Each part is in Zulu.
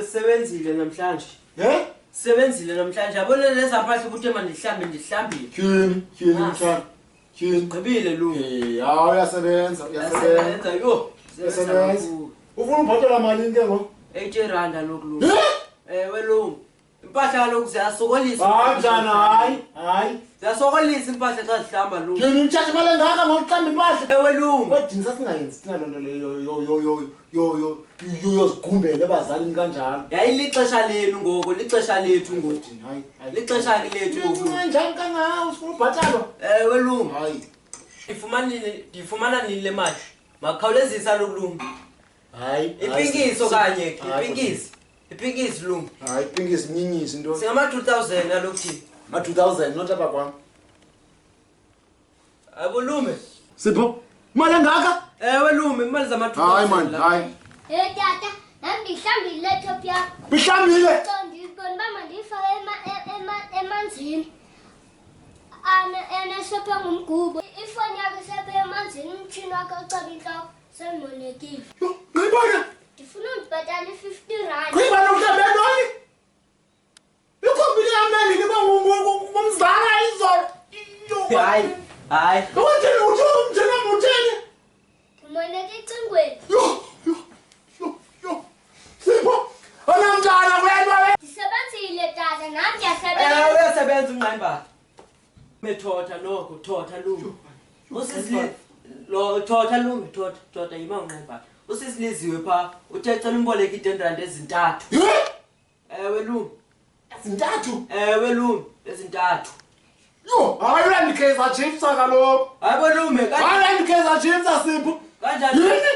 Lume sisebenzile namhlanje. He? Sisebenzile namhlanje. Yabona leza mpahla ukuthi mandihlambe ndihlambile. Tyhini, tyhini Ah. mtshana. Tyhini. Gqibile Lume. Eh, hayi uyasebenza, uyasebenza. Uyasebenza yho. Uyasebenza. Ufuna ubhatala malini ke ngoku? 80 rand kaloku Lume. He? Ewe Lume. Impahla kaloku ziyasokolisa. Hayi mtshana, hayi, hayi. Ziyasokolisa impahla xa zihlamba Lume. Tyhini utshatsha imali engaka ngokuhlamba impahla. Ewe Lume. Kodini sasingayenzi thina loo nto leyo yo yo yo yo yo yo yozigumbela ebazalini kanjalo. Yayilixesha lenu ngoko, lixesha lethu ngoku. Kodini hayi. hayi. Lixesha lethu ngoku. Incinci njani kangaka ufuna ubhatalwa? Ewe Lume. Hayi. Ndifumana nini ndifumana nini le mali? Makhawulezisa kaloku Lume. Hayi. Ipinkisi okanye Hayi, ipinkisi. Ipinkisi Lume. Hayi, ipinkisi inyinyisi into. Singama 2000 kaloku thina. Ma 2000 not apha kwam. Abo Lume. Sipho, imali engaka? Ewe Lume, imali zama 2000. Hayi man, la. hayi. Hey tata, nam ndihlambile ileptop yakho. Uhlambile. So ndibona uba mandiyifake emanzini. Enesephe ngumgubo. Ifoni yakho isephe emanzini, umtshini wakho ucaba intloko semonekile. Yho, ngiyibona. Ndifuna undibhatala i-50 rand. Ngiyibona uhlambe ntoni? Ikhompyutha yam nandiliba ngumzala izolo. Yho. Hayi, hayi. Uthini uthi umtshini wam uthini? Ndimoneke ecingweni. Yho, yho, yho, yho. Sipho, onamntana kule nto le. Ndisebenzile tata, nam Ewe ndiyasebenza. uyasebenza unqayimbala. Methotha noko, thotha Lume. Usisi lo thotha Lume, thotha, thotha yima unqayimbala. Usisi Liziwe pha, uthe cela umboleke i-10 rand ezintathu. Yhe? Ewe Lume. Zintathu. Ewe Lume, ezintathu. Yho, hayi uyandikheza chiefs kaloku. Hayi bo Lume, Hayi kanjani? uyandikheza chiefs Sipho. Kanjani? Yini?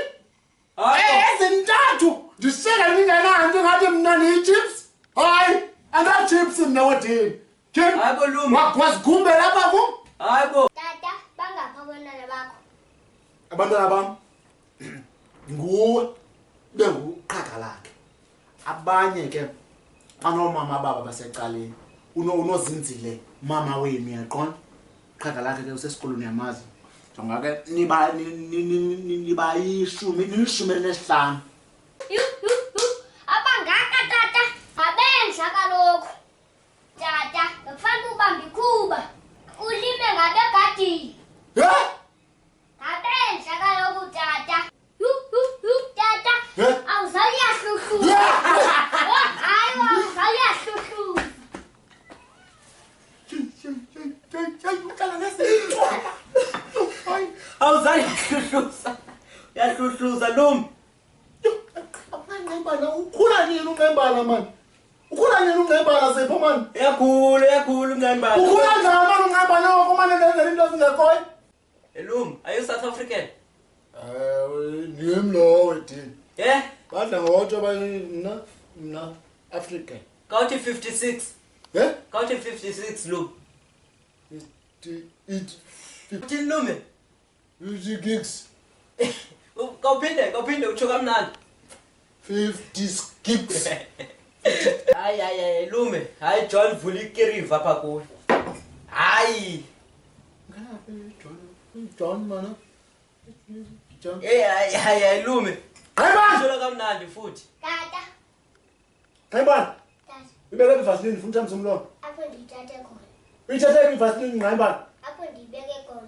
Hayi. Ezintathu ndisele ndingenanto ingathi mna ndiyi-chips hayi andachips mna wedini Hayi bo Lume. wazigumbela apha kum Hayi bo. Tata, bangaphi abantwana bakho? abantwana bam nguwe benguqhaga lakhe abanye ke banoomama babo basecaleni unozinzile mama wenu uyaqonda qhaga lakhe ke usesikolweni uyamazi jonga ke niba nibayishumi nilishumi elinesihlanu. Yhu, yhu, yhu. Abangaka tata, ngabenja kaloku. Tata, bekufanele ubambe ikhuba. Ulime ngabe egadini. He? Ngabenja kaloku tata. Yhu, yhu, yhu, tata. He? Awuzali uyahluhluza. Oh, hayi, awuzali uyahluhluza. Uhlala nesintwana. Hayi. Awuzali uyahluhluza. Uyahluhluza Lume. Unqembana ukhula nini unqembana mani? Ukhula nini unqembana Sipho mani? Uyakhula, uyakhula unqayimbala. Ukhula njani mani unqembana oko mani ndenzela into ezingekhoyo? Lume, are you South African? Ewe, ndim lowo dini. Eh? Badla ngotsho ba mna mna African. Kawuthi 56. He? Kawuthi 56 Lume. It Uthini Lume? 50 gigs. Kawuphinde, kawuphinde utsho kamnandi. 50 gigs. Hayi hayi hayi Lume, hayi John vula ikiriva apha kuwe. Hayi. John John mana. John. Hey hayi hayi hayi Lume. Hayi Utsho kamnandi futhi. Tata, Hayi tata, Ibeke ivaseline ufuna uthambisa umlomo. apho ndiyithathe khona. Uyithathe ivaseline ngqayibana. Apho ndiyibeke khona.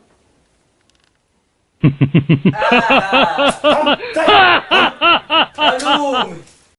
Ah, Lume.